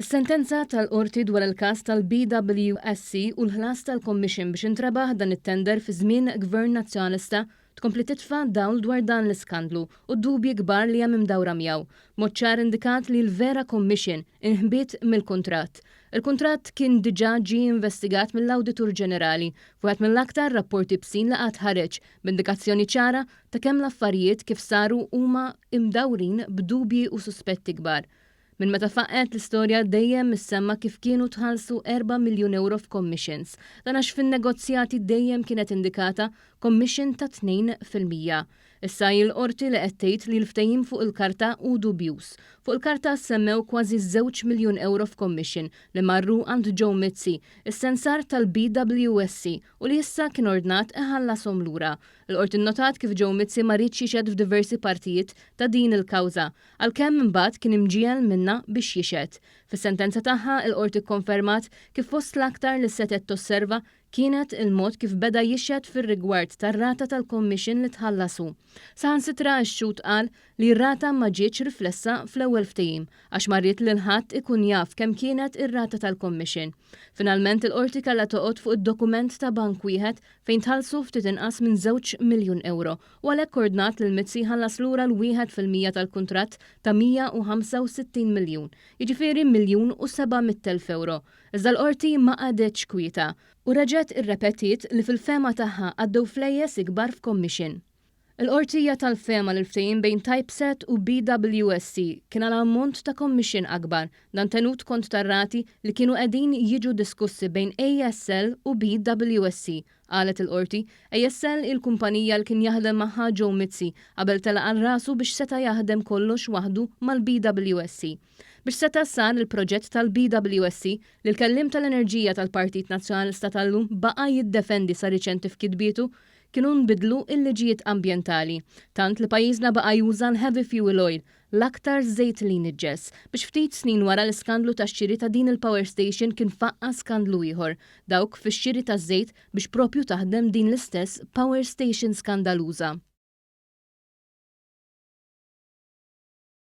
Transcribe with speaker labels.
Speaker 1: Is-sentenza tal-Qorti dwar il-każ tal-BWSC u l-ħlas tal-commission biex intrebaħ dan it-tender fi żmien Gvern Nazzjonalista tkompli titfa' dawl dwar dan l-iskandlu u d-dubji kbar li hemm imdawra miegħu. B'mod ċar indikat li l-vera commission inħbiet mill-kuntratt. Il-kuntratt kien diġà ġie investigat mill-Awditur Ġenerali f'wieħed mill-aktar rapporti ibsin li qatt ħareġ, b'indikazzjoni ċara ta' kemm l-affarijiet kif saru huma imdawrin b'dubji u suspetti kbar. Minn meta faqqgħet l-istorja dejjem issemma kif kienu tħallsu 4 miljun ewro f'commissions. Dan għax fin-negozjati dejjem kienet indikata commission ta' 2%. Issa hi l-Qorti li qed tgħid li l-ftehim fuq il-karta hu dubjuż. Fuq il-karta ssemmew kważi żewġ miljun ewro f'commission li marru għand Joe Mizzi, is-sensar tal-BWSC u li issa kien ordnat iħallashom lura. Il-Qorti nnotat kif Joe Mizzi ma riedx jixhed f'diversi partijiet ta' din il-kawża, għalkemm imbagħad kien imġiegħel minnha biex jixhed. Fis-sentenza tagħha, il-Qorti kkonfermat kif fost l-aktar li setgħet tosserva kienet il-mod kif beda jixhed fir-rigward tar-rata tal-commission li tħallas hu. Saħansitra x-xhud qal li r-rata ma ġietx riflessa fl-ewwel ftehim għax ma ried lil ħadd ikun jaf kemm kienet ir-rata tal-commission. Finalment il-Qorti kellha toqgħod fuq id-dokument ta' bank wieħed fejn tħallsu ftit inqas minn żewġ miljun ewro u għalhekk ordnat lil Mizzi jħallas lura l-1% tal-kuntratt ta' 165 miljun, jiġifieri miljun u 700,000 ewro. Iżda l-Qorti ma qagħdetx kwieta u reġgħet irrepetiet li fil-fehma tagħha għaddew flejjes ikbar f'commission. Il-Qorti hija tal-fehma li l-ftehim bejn Typeset u BWSC kien għal ammont ta' commission akbar, dan tenut kont tar-rati li kienu qegħdin jiġu diskussi bejn ASL u BWSC, qalet il-Qorti. ASL hi l-kumpanija li kien jaħdem magħha Joe Mizzi qabel telaq għal rasu biex seta' jaħdem kollox waħdu mal-BWSC. Biex seta' sar il-proġett tal-BWSC li l-kelliem tal-enerġija tal-Partit Nazzjonalista tal-lum baqa' jiddefendi sa riċenti f'kitbietu, Kienu nbidlu l-liġijiet ambjentali, tant li pajjiżna baqa' juża l-heavy fuel oil, l-aktar żejt li jniġġes, biex ftit snin wara l-iskandlu tax-xiri ta' din il-power station kien faqqa' skandlu ieħor, dawk fix-xiri taż-żejt biex propju taħdem din l-istess power station skandaluża.